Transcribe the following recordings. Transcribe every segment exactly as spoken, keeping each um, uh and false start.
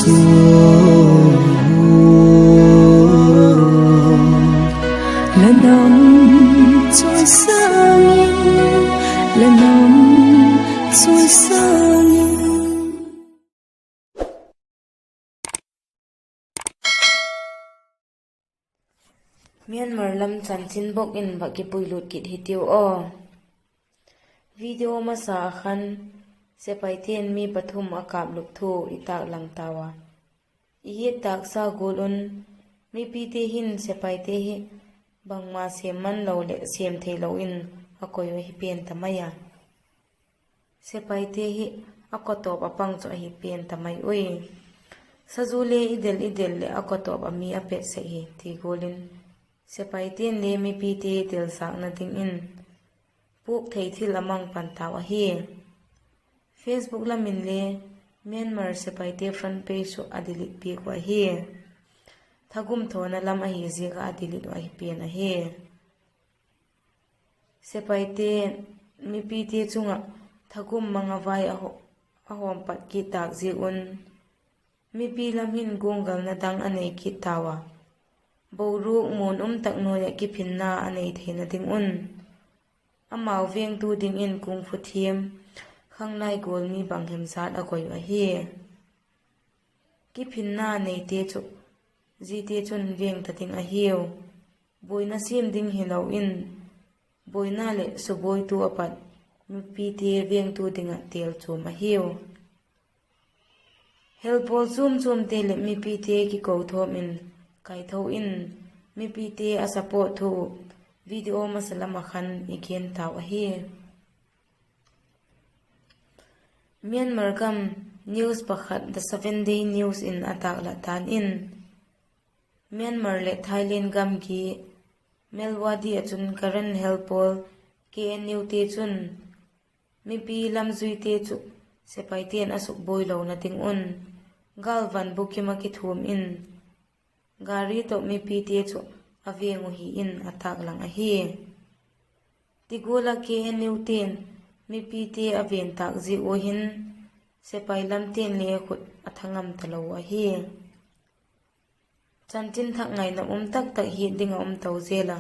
La nam chawisâng in, la nam chawisâng in. Myanmar lam chanchin bawk in va kipuilut kit hitiu aw. Video masa ah khan sepaite'n mi pathum a kâplup thu i tâklang tau a. I hiat tâksa gual un mipite hin sepaite hi bangma sêm man lo leh sêm theilo in a koi uh ahi pen ta mai a. Sepaite hi a kawtawp a pang chu ahi pen ta mai ui. Sazu le i del i del leh a kawtawp ah mi a pet sek hi ti gual in, sepaite'n le mipite delzâkna dingin puak thei thil a mang pan tau ahi. Facebook lam in le Myanmar sepaite front page chu a delete piak uh ahi. Thagum thawna lam ahi ziak ah a delete uh ahi pen ahi. Sepaite'n mipite chung ah thagum mang a vai a haw-, a hawm pat kit tâk ziak un, mipi lam hin guanggalna dang a nei kit tau a. Boruak muan um tak nuai ah kiphinna a nei theina ding un, amau vêngtu dingin kung fu thiam, khanglai gual mi bang hem zat a koi uh ahi. Kiphinna neite chu ziate chun vêng ta ding ahiu. Buaina siam ding hilo in, buaina leh subuaitu a pat mipite vêngtu ding ah têl chuam ahiu. Helpawl chuam chuamte leh mipite kiko thawm in kaitho in, mipite a support thu uh video masa lam ah khan i gen tau ahi. Myanmar gam news pakhat The Seven Day News in a tâklat dan in, Myanmar leh Thailand gamgi Myawaddy ah chun Karen helpawl K N U te chun mipi lamzuite chu sepaite'n a sukbuai lona ding un gâlvan bukim ah kithuam in, gari tawh mipite chu a vêng uh hi in a tâklang ahi. Ti gual ah K N U te'n mipite a vêng tâk ziak ua hin, sepai lamte'n le khut a tha ngam talo ahi. Chanchin thak ngaina um tak tak hiat ding ah um to zel a,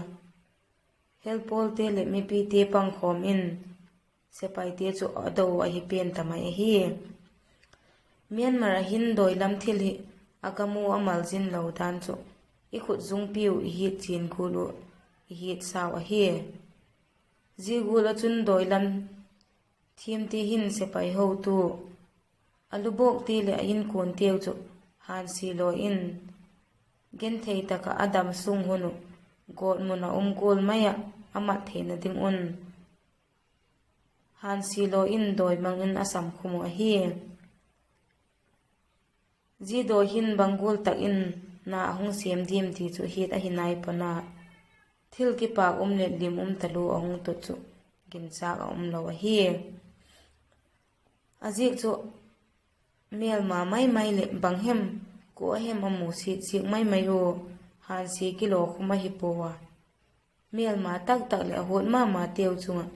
helpawlte leh mipite pangkhawm in sepaite chu a do uh ahi pen ta mai ahi. Myanmar ah hin dawi lam thil hi a gam ua a malzin lo dan chu i khut zungpi uh i hiat chian gual uh i hiat sau ahi. Zia gual ah chun dawi lam thiamte hin sepai hotu, a lubawkte leh a inkuanteu chu hânsia law in, genthei tak ah a dam sung hun uh gawtmun ah um gual mai ah a mat theina ding un hânsia law in dawi mang in a samkhum uh ahi. Zia dawi hin bang gual tak in na a hung sêm diam ti chu hiat ahi nai pua'n a, thil kipâk um leh lim um talua a hung tut chu ginchâk a um lo ahi. A ziak chu mêlma mai mai leh bang hem, kua hem a musit ziak mai mai ua hânsia kilaw khum ahi pua a, mêlma tak tak leh a huat ma mateu chung ah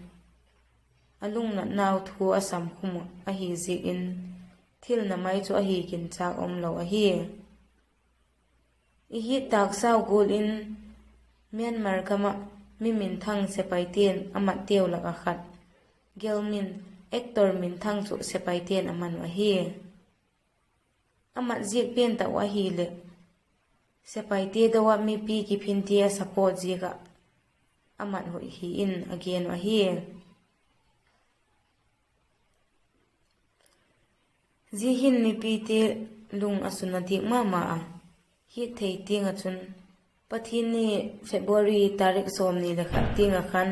a lungnatnau thu a samkhum uh ahi ziak in, thil na mai chu ahi ginchâk um lo ahi. I hiat tâksau gual in Myanmar gam ah mi minthang sepaite'n a matteu lak ah khat, Gelmin, actor minthang chu sepaite'n a man uh ahi. A mat ziak pen tak uh ahileh sepaite do ah mipi kiphinte a support ziak ah a mat uh hi in a gen uh ahi. Zia hin mipite lung a suna diak ma ma a, hiat thei tiang ah chun Pathianni February tarik sawmni leh khat tiang ah khan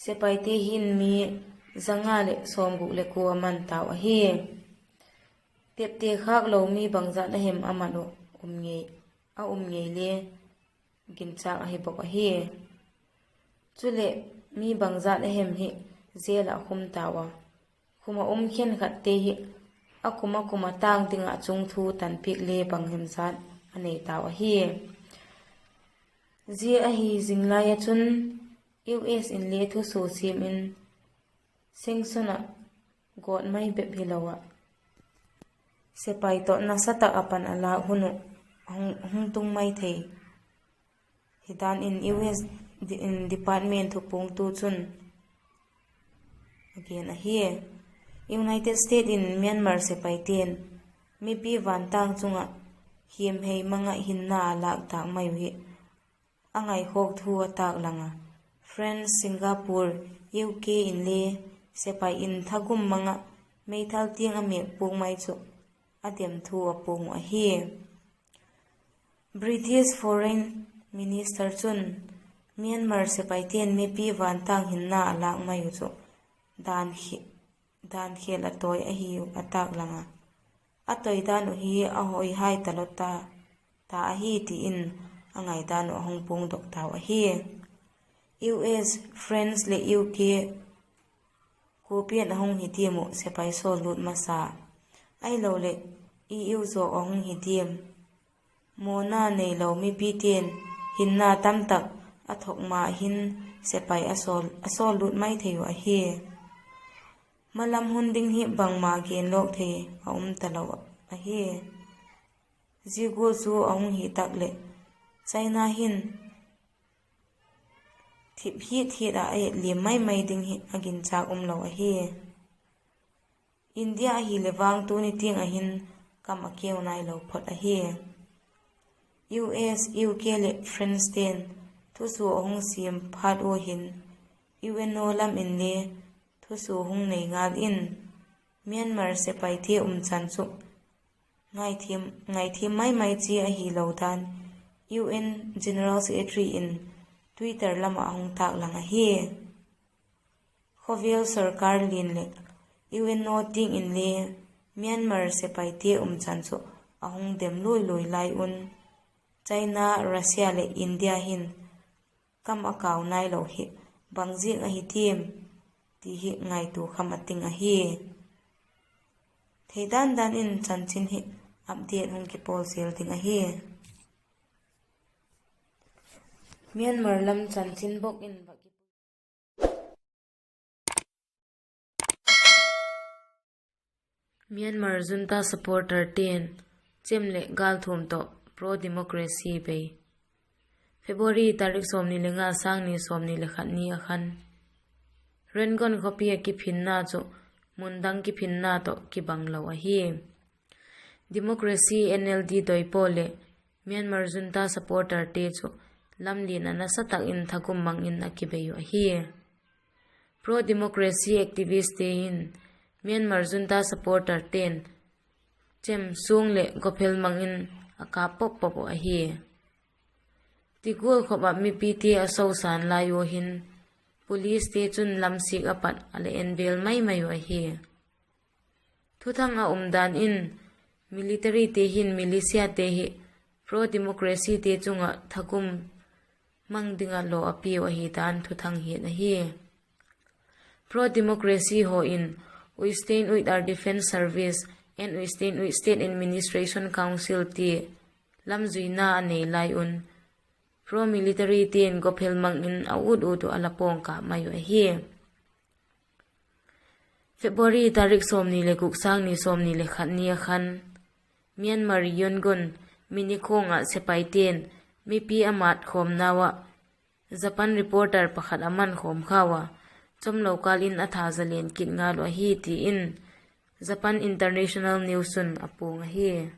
sepaite hin mi za nga leh sawmguk leh kua a man tau ahi. Tepte khâklo mi bangzat a hem a man uh, a um ngei le ginchâk ahi bawk ahi. Chuleh mi bangzat a hem hi jail ah khum tau a, khum ah um khenkhatte hi a kum a kum a tâng ding ah chungthu tanpiak le bang hem zat a nei tau ahi. Zia ahi zing lai ah chun U S in le thusua siam in sanction ah gawt mai bep hilo ah sepai tawh nasa tak a pan a lâk hun uh hung tung mai thei hi dan in U S department thupuangtu chun a gen ahi. United States in Myanmar sepaite'n mipi vantâng chung ah hiamhei mang ah hinna a lâk tâk mai uh hi a ngaikhawk thu a tâklang a, France, Singapore, U K inle sepai in thagum mang ah meithal tiang a mêk puak mai chu a dem thu a puang uh ahi. British Foreign Minister chun Myanmar sepaite'n mipi vantâng hinna a lâk mai uh chu dan khel a tawi ahiu a tâklang a, a tawi dan uh hi a hoihai talo ta ahi ti in a ngaidan uh a hung puangdok tau ahi. U S, France leh U K kua pian a hung hi diam uh sepai sawl lût masa, ahiloleh E U zaw a hung hi diam? Mawna neilo mipite'n hinna tamtak a thok ma hin sepai a sawl lût mai thei uh ahi. Malam hun ding hi bangma genlawk thei a um talo ahi. Zia gual chu a hung hi tak leh China hin thip hiat hiat ah a et liam mai mai ding hi a ginchâk umlo ahi. India ahileh vang tuni tiang ah hin kam a keu nailo phot ahi. U S, U K leh France te'n thusua a hung siam phat ua hin U N O lam inle thusua hung nei ngal in Myanmar sepaite umchan chu ngaithiam mai mai chi ahilo dan U N General Secretary in Twitter lam ah a hung tâklang ahi. Khawvel sorkar lian leh U N O tiang inle Myanmar sepaite umchan chu a hung dem lui lui lai un, China, Russia leh India hin kam a kau nailo hi bangziak ahi diam ti hi ngaitua kham a ting ahi. Thei dan dan in chanchin hi update hung kipawl zel ding ahi. Myanmar lam chanchin bawk in va kipui. Myanmar junta supporter te'n chem leh gâlthuam tawh pro democracy bei. February tarik sawmni le nga, sâng ni sawmni le khat ni a khan Rangoon khawpi ah kiphinna chu mundang kiphinna tawh kibang lo ahi. Democracy N L D doi pawl leh Myanmar junta supporterte chu lamlian ah nasa tak in thagum mang in a kibei uh ahi. Pro democracy activistte hin Myanmar junta supporterte'n chem, suang leh gophel mang in a kâp pop pop uh ahi. Tigual khop ah mipite a sosan lai ua hin policete chun lamsik a pat a le en vêl mai mai uh ahi. Thuthang a um dan in militaryte hin militiate hi pro democracyte chung ah thagum mang ding ah law a piau ahi dan thuthang hiat ahi. Pro democracy haw in Western Wikha Defence Service and Western Wikha State Administration Council ti lamzuina a nei lai un pro militaryte'n gophel mang in a ut ut uh a la pawngkâp mai uh ahi. February tarik sawmni le guk, sâng ni sawmni le khat ni a khan Myanmar Yangon minikhawng ah sepaite'n mipi a mat khawmnau ah Japan reporter pakhat a man khawm khau a, chawmlo kâl in a tha zalen kit ngal uh ahi ti in Japan International News chun a puang ahi.